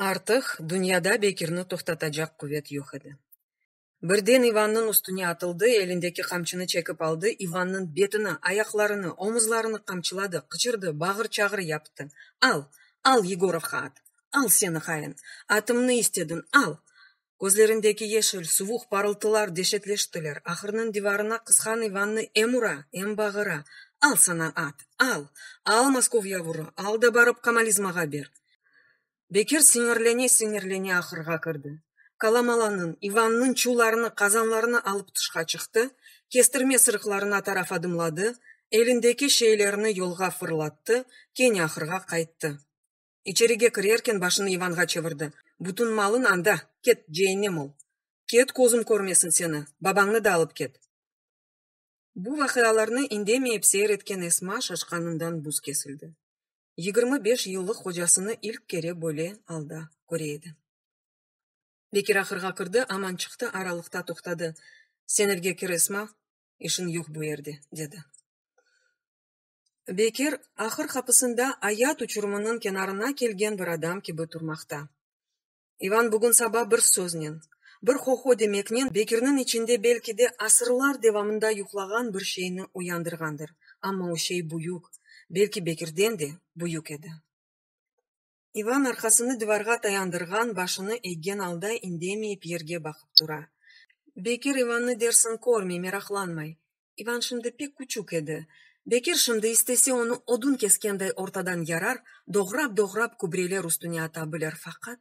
Artıq dünyada Bekirni toqtatacaq quvet yoq edi. Birden İvannıñ üstüne atıldı, elindeki qamçını çekip aldı, İvannıñ betini, ayaqlarını, omuzlarını qamçıladı, qıçırdı, bağır-çağır yaptı: Al, al Yegorovğa at! Al seni, hain! Atımnı istediñ, al! Közlerindeki yeşil, suvuq parıltılar deşetleştiler, ahırnıñ divarına qısqan İvannı em ura, em bağıra: Al saña at, al! Al, moskov yavurı, al da barıp komalizmağa ber! Bekir siñirlene-siñirlene ahırğa kirdi. Kalamalanıñ, İvannıñ çullarını, qazanlarını alıp tışqa çıqtı, kestirme sırıqlarına taraf adımladı, elindeki şeylerni yolğa fırlattı, kene ahırğa qayttı. İçerige kirerken başını İvanğa çevirdi: Bütün malıñ anda, ket, ceennem ol! Ket, közüm körmesin seni, babañnı da alıp ket! Bu vaqialarnı indemeyip seyir etken Esma şaşqanından buz kesildi. 25 yıllıq qocasını ilk kere böyle alda köre edi. Bekir ahırğa kirdi, aman çıqtı, aralıqta toqtadı. Sen evge kir, Esma, işiñ yoq bu yerde, dedi. Bekir ahır qapısında ayat uçurımınıñ kenarına kelgen bir adam kibi turmaqta. İvan bugün saba bir söznen, bir ho-ho demeknen Bekirniñ içinde belki de asırlar devamında yuqlağan bir şeyni uyandırğandır, amma o şey büyük, belki Bekirden de büyük edi. İvan arqasını divarğa tayandırğan, başını eggen alda indemeyip yerge baqıp tura. Bekir İvannı dersiñ körmey, meraqlanmay. İvan şimdi pek küçük edi. Bekir şimdi istese onı odun keskenday ortadan yarar, doğrap-doğrap kübreler üstüne ata bilir, faqat.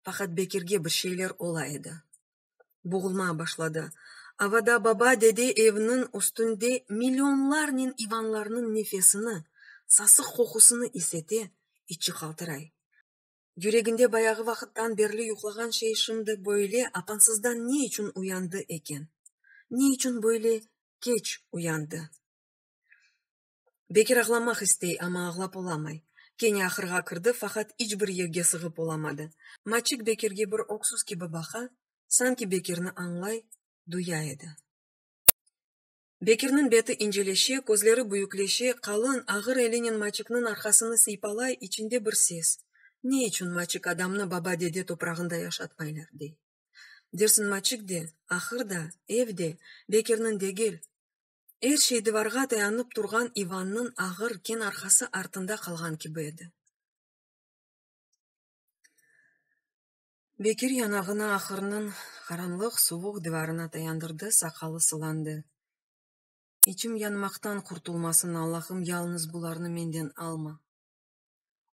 Faqat Bekirge bir şeyler ola edi. Boğulmağa başladı. Avada baba-dede evniñ üstünde millionlarnen İvanlarnıñ nefesini, sasıq qoqusını is ete, içi qaltıray. Yüreginde bayağı vaqıttan berli yuqlağan şey şimdi böyle apansızdan ne içün uyandı eken? Ne içün böyle keç uyandı? Bekir ağlamaq istey, amma ağlap olamay. Kene ahırğa kirdi, faqat iç bir yerge sığıp olamadı. Maçik Bekirge bir öksüz kibi baqa, sanki Bekirni añlay, duya edi. Bekirniñ beti inceleşe, közleri büyükleşe, qalın, ağır elinen Maçikniñ arqasını sıypalay, içinde bir ses, Ne içün Maçik adamnı baba-dede toprağında yaşatmaylar, dey. Dersiñ Maçik de, ahır da, ev de Bekirniñ degil, er şey divarğa tayanıp turğan İvannıñ ağır, keñ arqası artında qalğan kibi edi. Bekir yanağını ahırnıñ qaranlıq, suvuq divarına tayandırdı, saqalı sılandı. İçim yanmaqtan qurtulmasın, Allahım, yalıñız bularnı menden alma.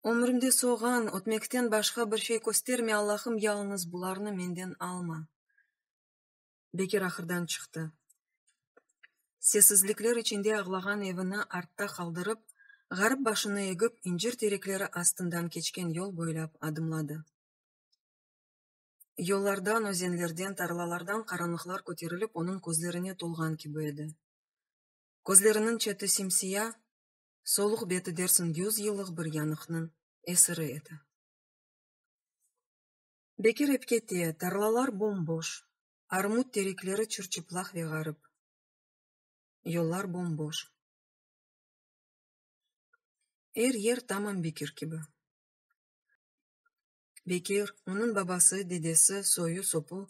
Ömrümde soğan, ötmekten başqa bir şey kösterme, Allahım, yalıñız bularnı menden alma. Bekir ahırdan çıqtı. Sessizlikler içinde ağlağan evini artta qaldırıp, ğarip başını egip, incir terekleri astından keçken yol boylap adımladı. Yollardan, özenlerden, tarlalardan qaranlıqlar köterilip, onıñ közlerine tolğan kibi edi. Közleriniñ çeti sim-siya, soluq beti dersiñ yüz yıllıq bir yanıqnıñ esiri edi. Bekir ep kete, tarlalar bom-boş, armut terekleri çır-çıplaq ve ğarip. Yollar bom-boş. Er yer tamam Bekir kibi. Bekir, onıñ babası, dedesi, soyu-sopu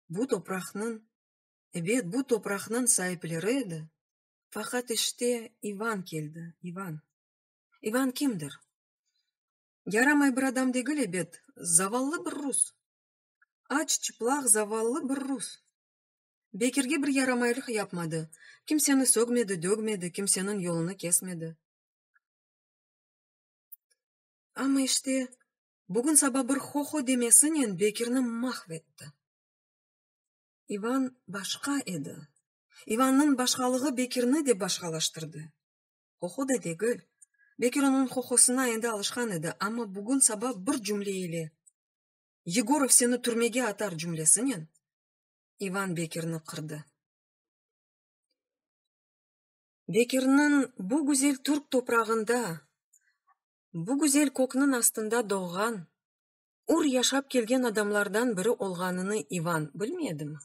bu topraqnıñ, ebet, bu topraqnıñ saipleri edi, faqat işte İvan keldi, İvan. İvan kimdir? Yaramay bir adam degil ebet, zavallı bir rus. Aç-çıplaq zavallı bir rus. Bekirge bir yaramaylıq yapmadı, kimseni sögmedi, dögmedi, kimseniñ yolunı kesmedi. Amma işte, bugün saba bir ho-ho demesinen Bekirni mahv etti. İvan başqa edi. İvannıñ başqalığı Bekirni de başqalaştırdı. Ho-ho da degil. Bekir onıñ ho-hosına endi alışqan edi, amma bugün saba bir cümle ile, Yegorov seni türmege atar cümlesinen, İvan Bekirni qırdı. Bekirniñ bu güzel türk toprağında, bu güzel kökniñ astında doğğan, ür yaşap kelgen adamlardan biri olğanını İvan bilmey edimi?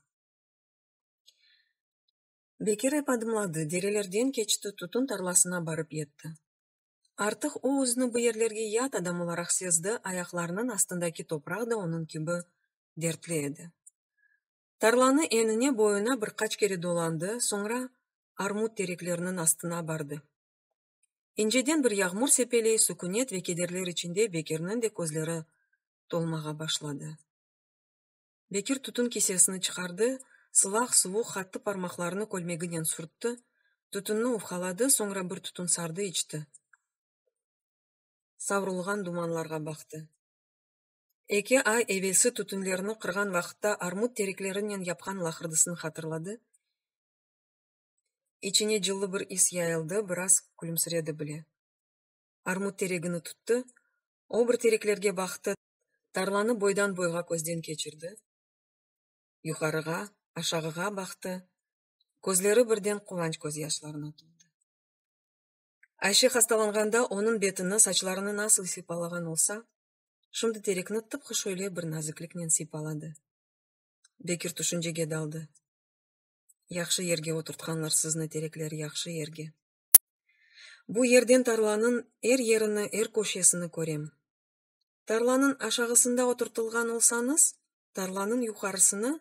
Bekir ep adımladı, derelerden keçti, tütün tarlasına barıp yetti. Artıq o özüni bu yerlerge yat adam olaraq sezdi, ayaqlarınıñ astındaki topraq da onıñ kibi dertli edi. Tarlanı enine-boyuna bir qaç kere dolandı, soñra armut terekleriniñ astına bardı. İnceden bir yağmur sepeley, sukünet ve kederler içinde Bekirniñ de közleri tolmağa başladı. Bekir tütün kisesini çıqardı, sılaq, suvuq, qattı parmaqlarını kölmeginen sürtti, tütünni ufqaladı, soñra bir tütün sardı, içti. Savrulğan dumanlarğa baqtı. Eki ay evelsi tütünlerni qırğan vaqıtta armut tereklerinen yapqan laqırdısını hatırladı. İçine cıllı bir is yayıldı, biraz külümsiredi bile. Armut teregini tuttı, o bir tereklerge baqtı, tarlanı boydan-boyğa közden keçirdi, yuqarığa, aşağığa baqtı, közleri birden quvanç közyaşlarına toldı. Ayşe hastalanğanda onıñ betini, saçlarını nasıl sıypalağan olsa, şimdi terekni tıpqı şöyle bir nazikliknen sıypaladı. Bekir tüşüncege daldı. Yahşı yerge oturtqanlar sizni, terekler, yahşı yerge. Bu yerden tarlanıñ er yerini, er köşesini körem. Tarlanıñ aşağısında oturtılğan olsañız, tarlanıñ yuqarısını,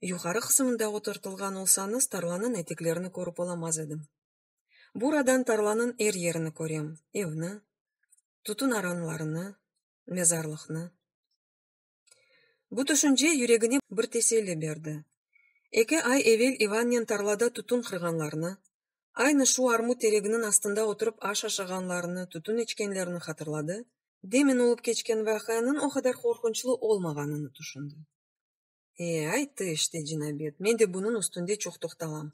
yuqarı qısımında oturtılğan olsañız, tarlanıñ eteklerini körip olamaz edim. Buradan tarlanıñ er yerini körem, evni, tütün aranlarını, mezarlıqnı. Bu tüşünce yüregine bir teselli berdi. Eki ay evel İvannen tarlada tütün qırğanlarını, aynı şu armut tereginiñ astında oturıp aş aşağanlarını, tütün içkenlerini hatırladı, demin olıp keçken vaqianıñ o qadar qorqunçlı olmağanını tüşündi. E, ayttı işte, Cinabet, men de bunıñ üstünde çoq toqtalam.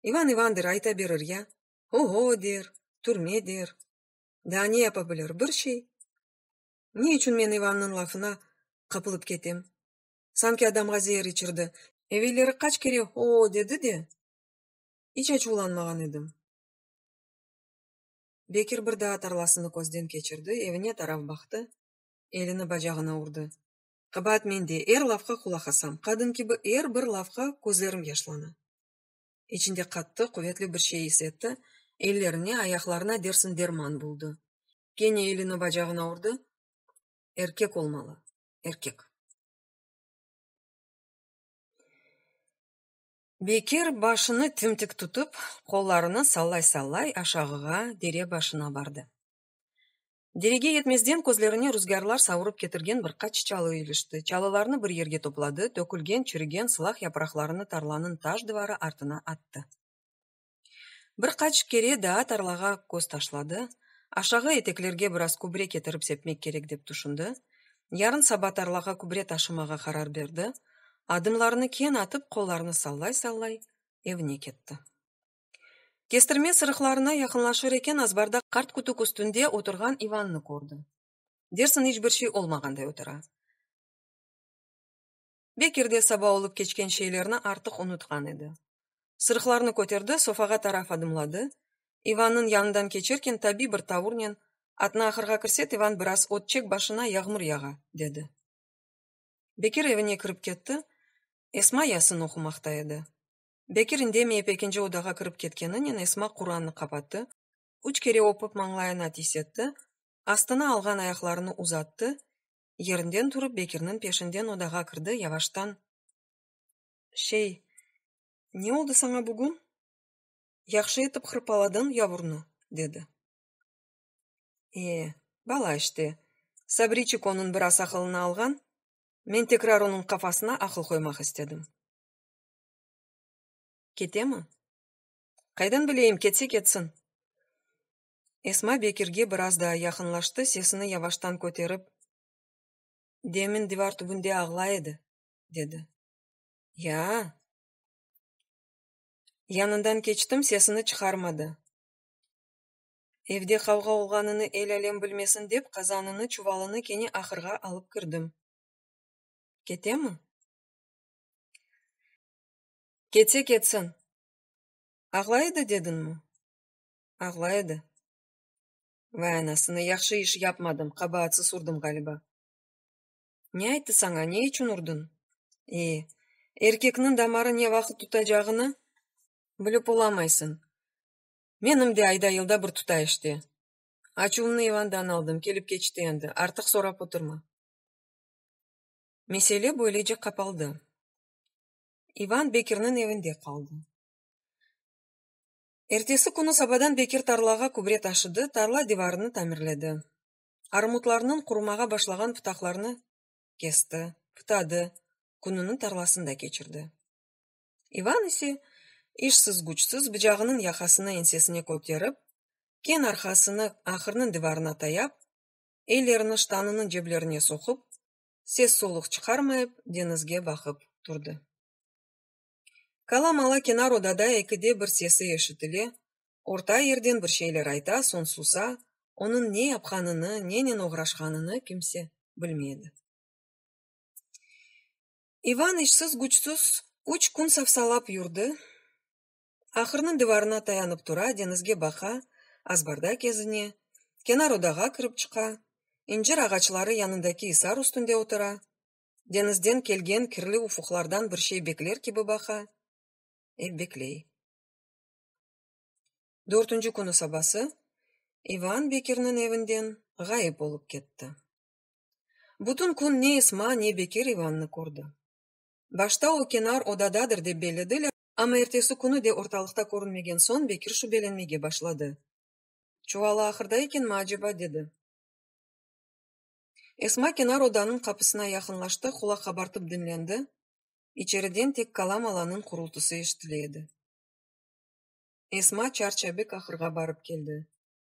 İvan İvandır, ayta berir ya. Ogo der, türme der. Daa ne yapa bilir? Bir şey. Ne içün men İvannıñ lafına qapılıp ketem? Sanki adamğa zeer içirdi. Evelleri qaç kere o-o dedi de, iç açuvlanmağan edim. Bekir bir daa tarlasını közden keçirdi, evine taraf baqtı, elini bacağına urdı. Qabaat mende, er lafqa qulaq asam, qadın kibi er bir lafqa közlerim yaşlana. İçinde qattı, quvetli bir şey is etti, ellerine, ayaqlarına dersiñ derman buldı. Kene elini bacağına urdı, erkek olmalı, erkek. Bekir başını tim-tik tutıp, qollarını sallay-sallay aşağığa, dere başına bardı. Derege yetmezden közlerine ruzgârlar savurıp ketirgen bir qaç çalı ilişti. Çalılarnı bir yerge topladı, tökülgen, çirigen sılaq yapraqlarını tarlanıñ taş dıvarı artına attı. Bir qaç kere daa tarlağa köz taşladı, aşağı eteklerge biraz kübre ketirip sepmek kerek dep tüşündi, yarın saba tarlağa kübre taşımağa qarar berdi, adımlarını keñ atıp, qollarını sallay-sallay evine ketti. Kestirme sırıqlarına yaqınlaşır eken, azbarda qart kütük üstünde oturğan İvannı kördi. Dersiñ iç bir şey olmağanday otura. Bekir de saba olıp keçken şeylerni artıq unutqan edi. Sırıqlarnı köterdi, sofağa taraf adımladı. İvannıñ yanından keçerken tabiy bir tavurnen, Atnı ahırğa kirset, İvan, biraz ot çek başına, yağmur yağa, dedi. Bekir evine kirip ketti. Esma Yasin oqumaqta edi. Bekir indemeyip ekinci odağa kirip ketkeninen Esma Qurannı qapattı, üç kere öpip mañlayına tiysetti, astına alğan ayaqlarını uzattı, yerinden turıp Bekirniñ peşinden odağa kirdi, yavaştan, Şey, ne oldı saña bugün? Yahşı etip hırpaladıñ yavurnı, dedi. E, bala işte, Sabriçik onıñ biraz aqılını alğan, men tekrar onıñ qafasına aqıl qoymaq istedim. Ketemi? Qaydan bileyim, ketse ketsin. Esma Bekirge biraz daa yaqınlaştı, sesini yavaştan köterip, Demin divar tübünde ağlay edi, dedi. Ya-a? Yanından keçtim, sesini çıqarmadı. Evde qavğa olğanını el-alem bilmesin dep, qazanını, çuvalını kene ahırğa alıp kirdim. Ketemi? Ketse ketsin. Ağlay edi dediñmi? Ağlay edi. Vay anasını, yahşı iş yapmadım, qabaatsız urdım ğaliba. Ne ayttı saña, ne içün urdıñ? E, erkekniñ damarı ne vaqıt tutacağını bilip olamaysıñ. Menim de ayda-yılda bir tuta işte. Açuvımnı İvandan aldım, kelip keçti endi, artıq sorap oturma. Mesele böylece qapaldı. İvan Bekirniñ evinde qaldı. Ertesi künü sabadan Bekir tarlağa kübre taşıdı, tarla divarını tamirledi. Armutlarnıñ qurumağa başlağan pıtaqlarını kesti, pıtadı, kününi tarlasında keçirdi. İvan ise, işsiz-güçsüz, bıcağınıñ yaqasını eñsesine köterip, keñ arqasını ahırnıñ divarına tayap, ellerini ştanınıñ ceblerine soqup, ses-soluq çıqarmayıp, deñizge baqıp turdı. Kalamala kenar odada ekide bir sesi eşitile, orta yerden bir şeyler ayta, soñ susa, onıñ ne yapqanını, nenen oğraşqanını kimse bilmey edi. İvan işsiz-güçsüz üç kün safsalap yurdi, ahırnıñ divarına tayanıp tura, deñizge baqa, azbarda kezine, kenar odağa kirip çıqa, incir ağaçları yanındaki isar üstünde otura, deñizden kelgen kirli ufuqlardan bir şey bekler kibi baqa, ep bekley. Dörtünci künü sabası İvan Bekirniñ evinden ğayıp olıp ketti. Bütün kün ne Esma, ne Bekir İvannı kördi. Başta o kenar odadadır dep bellediler, amma ertesi künü de ortalıqta körünmegen soñ Bekir şübelenmege başladı. Çuvalı ahırda ekenmi, aceba? dedi. Esma kenar odanıñ qapısına yaqınlaştı, qulaq qabartıp diñlendi, içeriden tek Kalamalanıñ qurultısı eşitile edi. Esma çar-çabik ahırğa barıp keldi.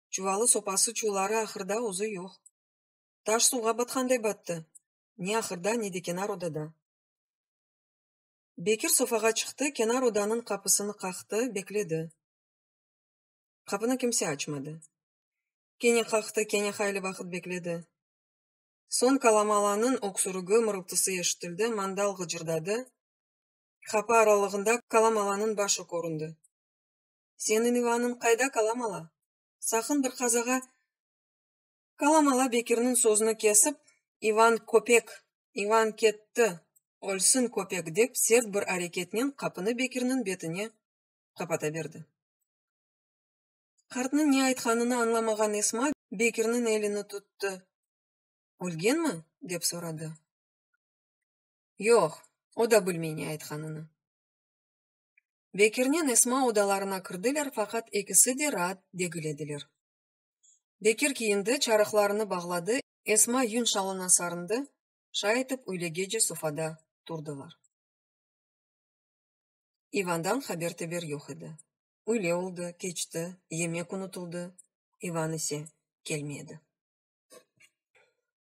Çuvalı, sopası, çulları ahırda, özü yoq. Taş suvğa batqanday battı, ne ahırda, ne de kenar odada. Bekir sofağa çıqtı, kenar odanıñ qapısını qaqtı, bekledi. Qapını kimse açmadı. Kene qaqtı, kene hayli vaqıt bekledi. Soñ Kalamalanıñ öksürigi, mırıltısı eşitildi, mandal ğıcırdadı, qapı aralığında Kalamalanıñ başı köründi. Seniñ İvanıñ qayda, Kalamala? Saqın bir qazağa Kalamala Bekirniñ sözüni kesip, İvan köpek, İvan ketti, ölsün köpek, dep sert bir areketnen qapını Bekirniñ betine qapata berdi. Qartnıñ ne aytqanını añlamağan Esma Bekirniñ elini tuttı. Ölgenmi? dep soradı. Yoq, o da bilmey ne aytqanını. Bekirnen Esma odalarına kirdiler, faqat ekisi de raat degil ediler. Bekir kiyindi, çarıqlarını bağladı, Esma yün şalına sarındı, şay etip üylegece sofada turdılar. İvandan haber-teber yoq edi. Üyle oldı, keçti, yemek unutıldı, İvan ise kelmedi.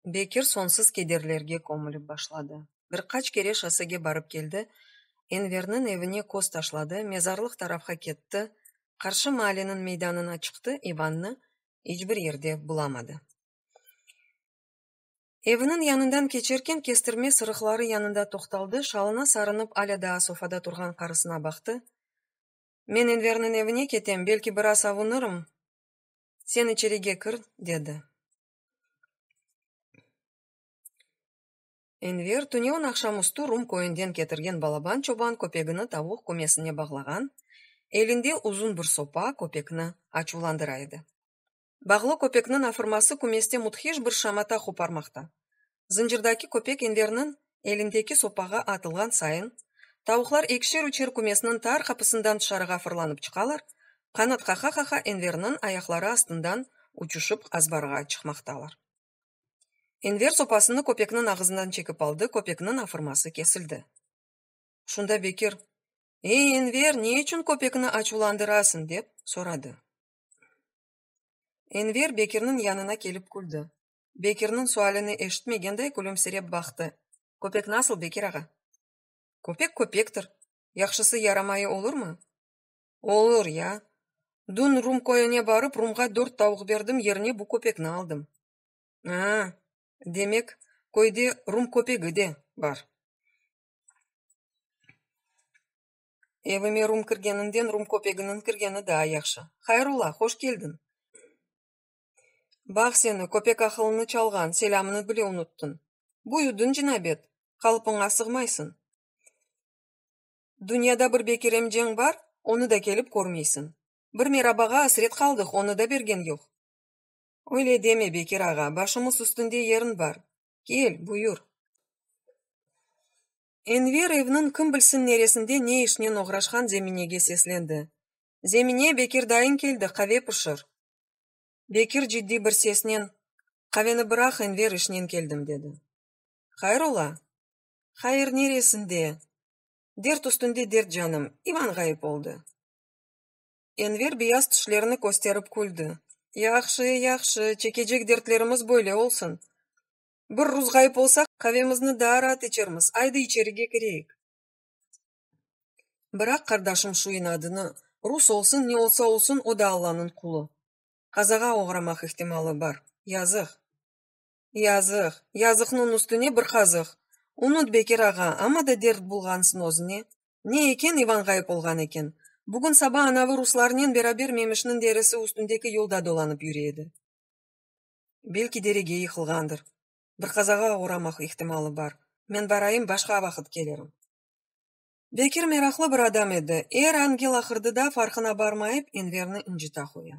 Bekir soñsuz kederlerge kömülip başladı. Bir qaç kere şossege barıp keldi, Enverniñ evine köz taşladı, mezarlıq tarafqa ketti, qarşı maaleniñ meydanına çıqtı, İvannı iç bir yerde bulamadı. Eviniñ yanından keçerken, kestirme sırıqları yanında toqtaldı, şalına sarınıp alâ daa sofada turğan qarısına baqtı, Men Enverniñ evine ketem, belki biraz avunırım, sen içerige kir, dedi. Enver, tünevin aqşam üstü rum köyünden ketirgen balaban çoban köpegini tavuq kümesine bağlağan, elinde uzun bir sopa köpekni açuvlandıra edi. Bağlı köpekniñ afırması kümeste müthiş bir şamata qoparmaqta. Zıncırdaki köpek Enverniñ elindeki sopağa atılğan sayın, tavuqlar ekişer-üçer kümesniñ tar qapısından tışarığa fırlanıp çıqalar, qanat qaqa-qaqa Enverniñ ayaqları astından uçuşıp azbarğa çıqmaqtalar. Enver sopasını köpekniñ ağızından çekip aldı, köpekniñ afırması kesildi. Şunda Bekir, Ey, Enver, ne içün köpekni açuvlandırasıñ? dep soradı. Enver Bekirniñ yanına kelip küldi. Bekirniñ sualini eşitmegenday külümsirep baqtı. Köpek nasıl, Bekir ağa? Köpek köpektir. Yahşısı yaramayı olurmı? Olur ya. Dün rum köyüne barıp, rumğa dört tavuq berdim, yerine bu köpekni aldım. A-a, demek, köyde rum köpegi de bar. Evime rum kirgeninden rum köpeginiñ kirgeni daa yahşı. Hayrola, hoş keldiñ! Baq seni, köpek aqılını çalğan, selâmnı bile unuttıñ. Büyüdiñ, cinabet, qalıpıña sığmaysıñ. Dünyada bir Bekir emceñ bar, onı da kelip körmeysiñ. Bir merabağa asret qaldıq, onı da bergen yoq. Öyle deme, Bekir ağa, başımız üstünde yeriñ bar. Kel, buyur. Enver evniñ kim bilsin neresinde ne işnen oğraşqan Zeminege seslendi: Zemine, Bekir dayıñ keldi, qave pişir. Bekir ciddiy bir sesnen, Qaveni bıraq, Enver, işnen keldim, dedi. Hayır ola? Hayır neresinde? Dert üstünde dert, canım, İvan ğayıp oldı. Enver beyaz tişlerini kösterip küldi. Yahşı, yahşı, çekecek dertlerimiz böyle olsun. Bir rus ğayıp olsa, qavemizni daa raat içermiz, aydı içerige kireyik. Bıraq, qardaşım, şu inadını, rus olsun, ne olsa olsun, o da Allanıñ qulu. Qazağa oğramaq ihtimalı bar. Yazıq. Yazıq, yazıqnıñ üstüne bir qazıq. Unut, Bekir ağa, amma da dert bulğansıñ özüne. Ne eken İvan ğayıp olğan eken? Bugün saba anavı ruslarnen beraber Memişniñ deresi üstündeki yolda dolanıp yüre edi. Belki derege yıqılğandır. Bir qazağa oğramaq ihtimalı bar. Men barayım, başqa vaqıt kelirim. Bekir meraqlı bir adam edi, er angi laqırdıda farqına barmayıp, Enverni ıncıta qoya.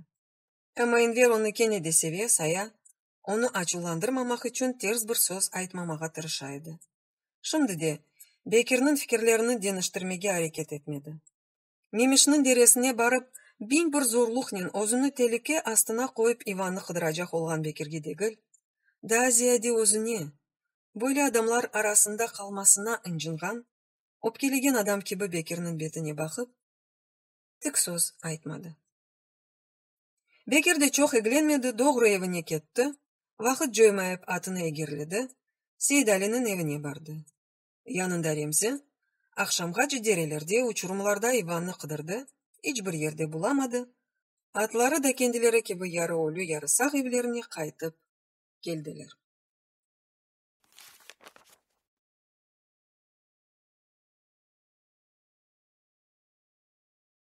Amma Enver onı kene de seve, saya, onı açuvlandırmamaq içün ters bir söz aytmamağa tırışa edi. Şimdi de Bekirniñ fikirlerini deñiştirmege areket etmedi. Memişniñ deresine barıp, 1001 zorluqnen özüni telüke astına qoyıp İvannı qıdıracaq olğan Bekirge degil, daa ziyade özüne, böyle adamlar arasında qalmasına ıncınğan, öpkelegen adam kibi Bekirniñ betine baqıp, tek söz aytmadı. Bekir de çoq eglenmedi, doğru evine ketti, vaqıt coymayıp atını egerledi, Seydaliniñ evine bardı. Yanında Remzi, aqşamğace derelerde, uçurımlarda İvannı qıdırdı, iç bir yerde bulamadı, atları da kendileri kibi yarı ölü, yarı sağ evlerine qaytıp keldiler.